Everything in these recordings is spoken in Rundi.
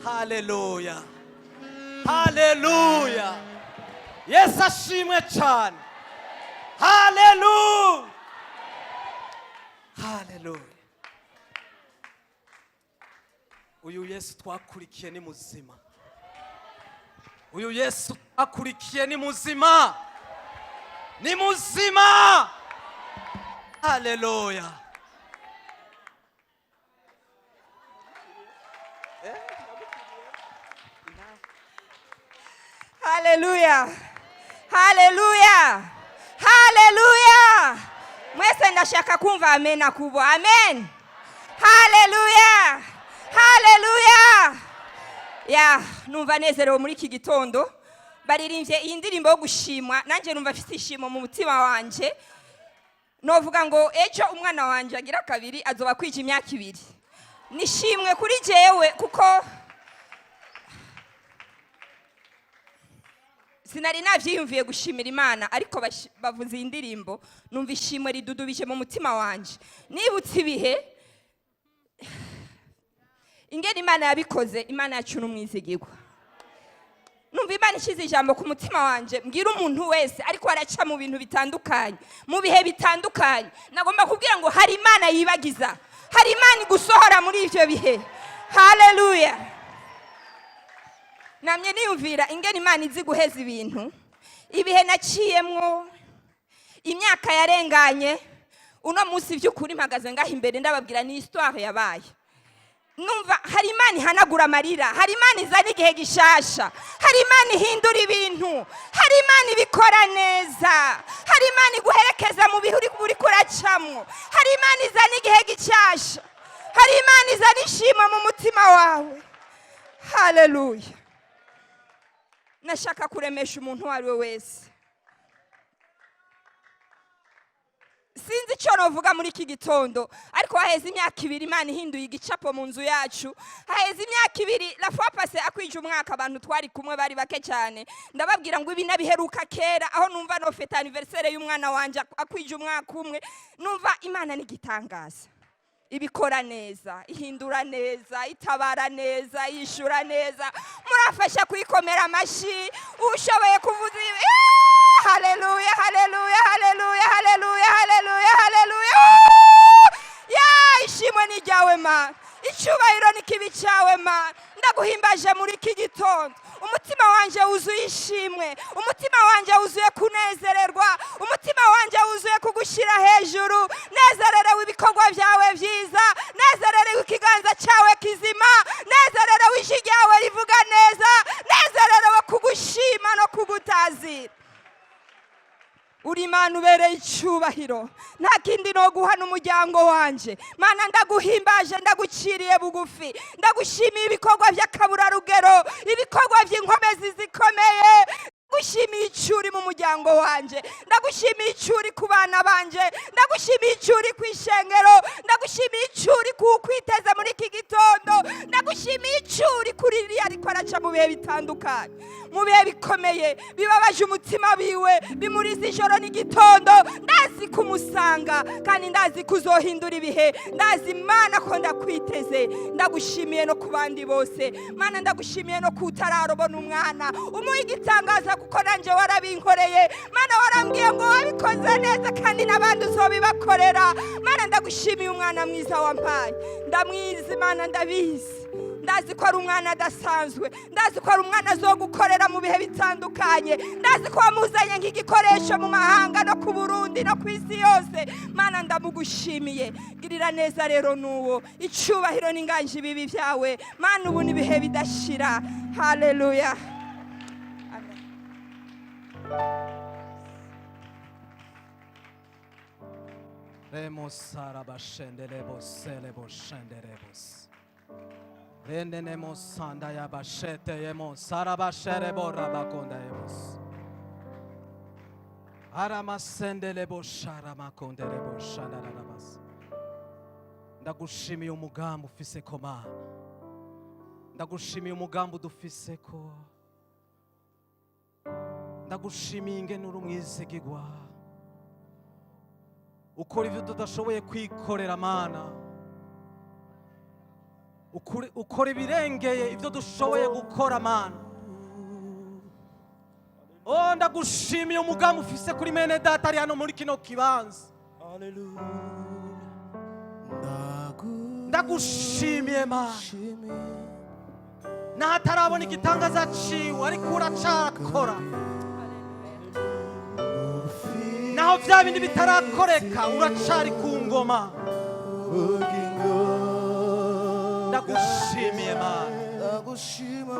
Haleluya, haleluya! Yesu ashimwe cyane. Haleluya, haleluya! Uyu Yesu twakurikiye ni muzima. Uyu Yesu twakurikiye ni muzima, ni muzima. Haleluya! Haleluya, haleluya, haleluya! Mwese ndashaka kumva amena kubwa. Amen, haleluya, haleluya! Ya, numva nezerewe muri iki gitondo. Baririmbye iyi ndirimbo yo gushimwa, nanjye numva afite ishimo mu mutima wanje. Novuga ngo ejo umwana wanje agira kabiri azoba kwija imyaka 2. Nishimwe kuri jewe kuko sinari navyiyumviye gushimira Imana, ariko bavuze iyi ndirimbo numva ishimwe ridudubije mu mutima wanje. Nibutse ibihe ingene Imana yabikoze. Imana yacu n'umwizigirwa. Numva Imana ishize ijambo ku mutima wanje, mbwira umuntu wese ariko araca mu bintu bitandukanye, mu bihe bitandukanye. Nagomba kubwira ngo hari Imana yibagiza, hari Imana igusohora muri ivyo bihe. Haleluya! Namye niyumvira ingene Imana izi guheza ibintu, ibihe naciyemwo, imyaka yarenganye. Uno munsi by'ukuri mpagaze ngaho imbere ndababwira ni histoire yabaye. Numva hari Imana ihanagura amarira, hari Imana izana igihe gishasha, hari Imana ihindura ibintu, hari Imana ibikora neza, hari Imana iguherekeza mu bihe uri kuracamwo, hari Imana izana igihe gishasha, hari Imana izana ishimwe mu mutima wawe. Haleluya! Nashaka kuremesha umuntu uwo ari we wese. Sinzi icyo novuga muri iki gitondo, ariko haheze imyaka 2 Imana ihinduye igicapo mu nzu yacu. Haheze imyaka 2, la fois passée akwije umwaka abantu twari kumwe bari bake cyane. Ndababwira ngo ibi nabiheruka kera, aho numva no fête anniversaire y'umwana wanje akwije umwaka umwe. Numva Imana ni igitangaza, ibikora neza, ihindura neza, itabara neza, yishura neza. Murafasha kuyikomera amashyi ushoboye kuvuza ibi. Haleluya, haleluya, haleluya, haleluya, haleluya, haleluya! Ya, ishimwe ni ryawe Mana, icyubahiro ni kibi cyawe Mana. Ndaguhimbaje muri iki gitondo. Umutima wanje wuzuye ishimwe, umutima wanje wuzuye kunezererwa, umutima wanje wuzuye kugushyira hejuru. Nezererewe ibikorwa byawe byiza, nezererewe ikiganza cyawe kizima, nezererewe ijwi ryawe rivuga neza, nezererewe kugushima no kugutazira. Uri Imana ubereye icyubahiro, nta kindi no guha n'umuryango wanje. Mana, ndaguhimbaje, ndaguciriye bugufi, ndagushimiye ibikorwa by'akaburarugero, ibikorwa by'inkomezi zikomeye. Ndagushimiye icyo uri mu muryango wanje, ndagushimiye icyo uri ku bana banje, ndagushimiye icyo uri ku ishengero, ndagushimiye icyo uri ku kwiteza muri iki gitondo, ndagushimiye icyo uri kuri iriya ariko araca mu bihe bitandukanye, mu bihe bikomeye bibabaje umutima wiwe, bimuriza ijoro n'igitondo. Ndazi kumusanga kandi ndazi kuzohindura ibihe. Ndazi Imana ko ndakwiteze. Ndagushimiye no ku bandi bose Mana, ndagushimiye no kutararobona umwana umuha igitangaza, kuko nanjye warabinkoreye. Mana, warambwiye ngo wabikoze neza kandi n'abandi uzobibakorera. Mana, ndagushimiye umwana mwiza wampaye. Ndamwizi Mana, ndabizi, ndazi ko ari umwana adasanzwe, ndazi ko ari umwana azogukorera mu bihe bitandukanye, ndazi ko wamuzanye nk'igikoresho mu mahanga no ku Burundi no ku isi yose. Mana, ndamugushimiye. Girira neza rero n'uwo icyubahiro n'inganje ibibi byawe Mana, ubu n'ibihe bidashira. Haleluya, amen. Remo sarabashenderebo selebo shenderebos. Renenemo sanda yabashete yemo sarabasherebo rabakonda yemos. Aramasendelebo sharamakonderebo shandarabas. Ndagushimiye umugambi ufise ko Mana, ndagushimiye umugambi udufise ko, ndagushimiye ingene uri umwizigirwa, ukora ibyo tudashoboye kwikorera Mana. Ukora ibirengeye ibyo dushoboye gukora, Mana. Oh, ndagushimiye umugambi ufise kuri mene data ari hano muri kino kibanza. Ndagushimiye, Mana, n'ahatarabona igitangaza ciwe, ariko uracakora. Naho bya bindi bitarakoreka, uracari ku ngoma. Ndagushimiye, Mana. Ndagushima.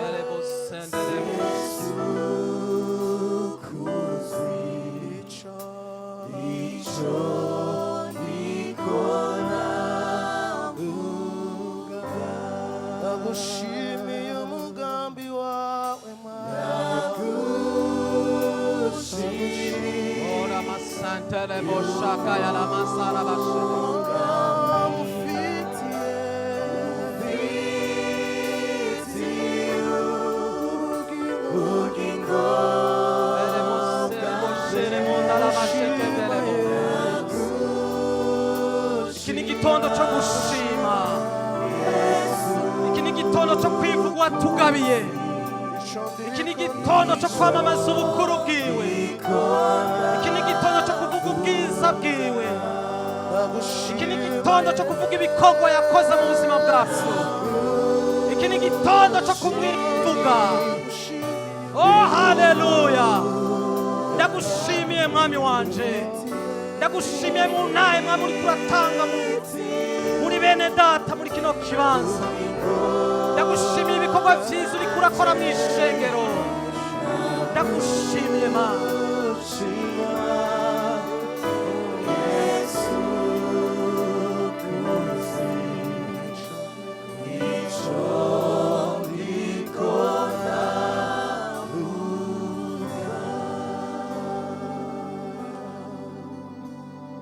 Erebo senderebo. Ico niko navuga, ndagushimiye umugambi wawe Mana. Ora masanterebo shakaya la masara bashe. Ufitiye ubugingo. Erebo serebo sheremo ndalabashe keberebo. Iki ni igitondo cyo gushima, iki ni igitondo cyo kwivuga uwatugabiye, iki ni igitondo cyo kwamamaza ubukuru bwiwe, iki ni igitondo cyo kuvuga ubwiza bwiwe, iki ni igitondo cyo kuvuga ibikorwa yakoze mu buzima bwacu, iki ni igitondo cyo kumwivuga. Oh, haleluya! Ndagushimiye, Mwami wanje, ndagushimiye mu ntahe, Mwami, uriko uratanga muri bene data muri kino kibanza. Ndagushimiye ibikorwa vyiza uriko urakora mu ishengero. Ndagushimiye, Mana.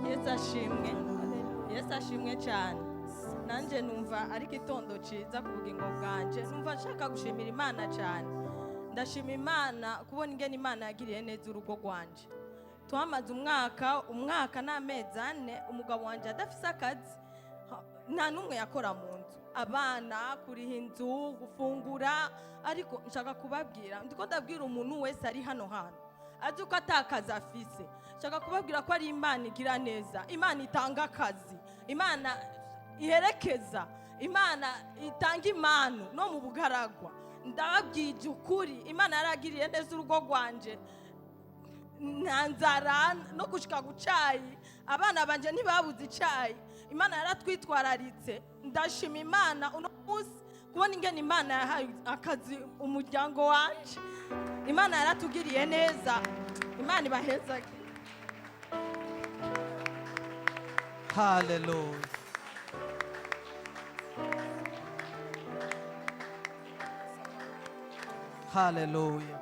Yesu ashimwe, Yesu ashimwe cyane. Nanjye numva ari igitondo cyiza ku bugingo bwanjye. Numva nshaka gushimira Imana cyane. Ndashima Imana kubona ingene Imana yagiriye neza urugo rwanjye. Twamaze umwaka n'amezi 4 umugabo wanjye adafise akazi. Nta n'umwe yakora mu nzu, abana, kuriha inzu, gufungura. Ariko nshaka kubabwira, ndiko ndabwira umuntu wese ari hano hantu azi uko atakazi afise, nshaka kubabwira ko ari Imana igira neza, Imana itanga akazi, Imana iherekeza, Imana itanga impano no mu bugaragwa. Ndababwije ukuri, Imana yaragiriye neza urugo rwanje. Nta nzara, no gushika ku cayi, abana banje ntibabuze icayi. Imana yaratwitwararitse. Ndashima Imana uno munsi kubona ingene Imana yahaye akazi umuryango wanje. Imana yaratugiriye neza. Imana ibahezage. Haleluya! Haleluya!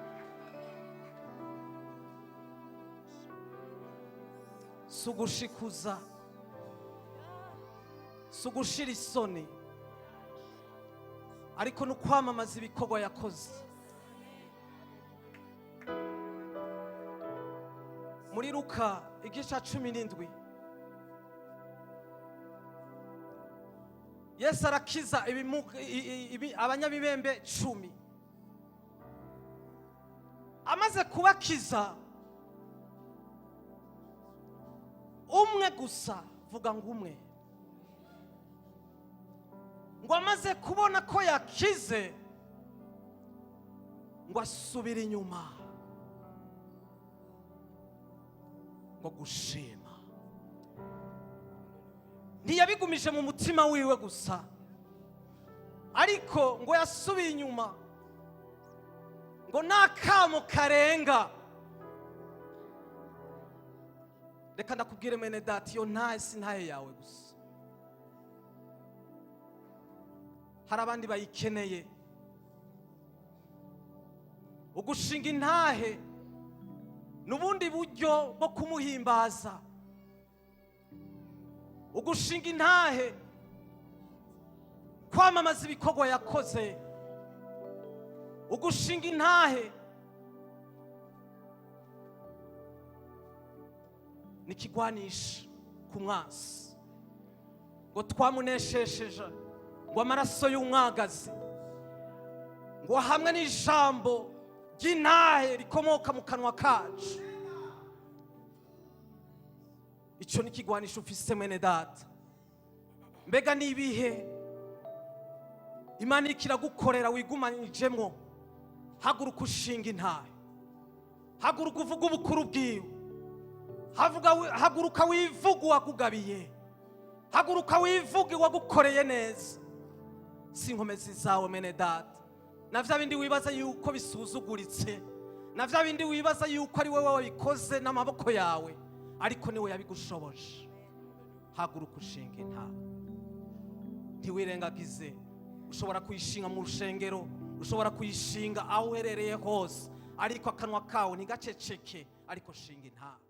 Si ugushikuza, si ugushira isoni, ariko ni ukwamamaza ibikorwa yakoze. Muri Luka igice cya 17, Yesu arakiza abanyabibembe 10. Amaze kubakiza, umwe gusa, vuga ngo umwe, ngo amaze kubona ko yakize, ngo asubire inyuma ngo gushima. Ntiyabigumije mu mutima wiwe gusa, ariko ngo yasubiye inyuma ngo n'akamo karenga. Reka ndakubwire, mwene data, iyo ntahe si ntahe yawe gusa, hari abandi bayikeneye. Ugushinga intahe ni ubundi buryo bwo kumuhimbaza. Ugushinga intahe, kwamamaza ibikorwa yakoze. Ugushinga intahe ni ikigwanisha ku mwansi. Ngo twamuneshesheje ngo amaraso y'umwagazi, ngo hamwe n'ijambo ry'intahe rikomoka mu kanwa kacu. Icyo ni ikigwanisho ufise, mwene data. Mbega ni ibihe Imana iriko iragukorera wigumanijemwo? Haguruka ushinga intahe, haguruka uvuga ubukuru bwiwe, haguruka wivuga uwakugabiye, haguruka wivuge uwagukoreye neza. Si inkomezi zawe, mene data, na bya bindi wibaza yuko bisuzuguritse, na bya bindi wibaza yuko ari wowe wabikoze n'amaboko yawe, ariko niwe yabigushoboje. Haguruka ushinga intahe, ntiwirengagize. Ushobora kuyishinga mu rushengero, ushobora kuyishinga aho uherereye hose, ariko akanwa kawe ntigaceceke, ariko shinga intahe.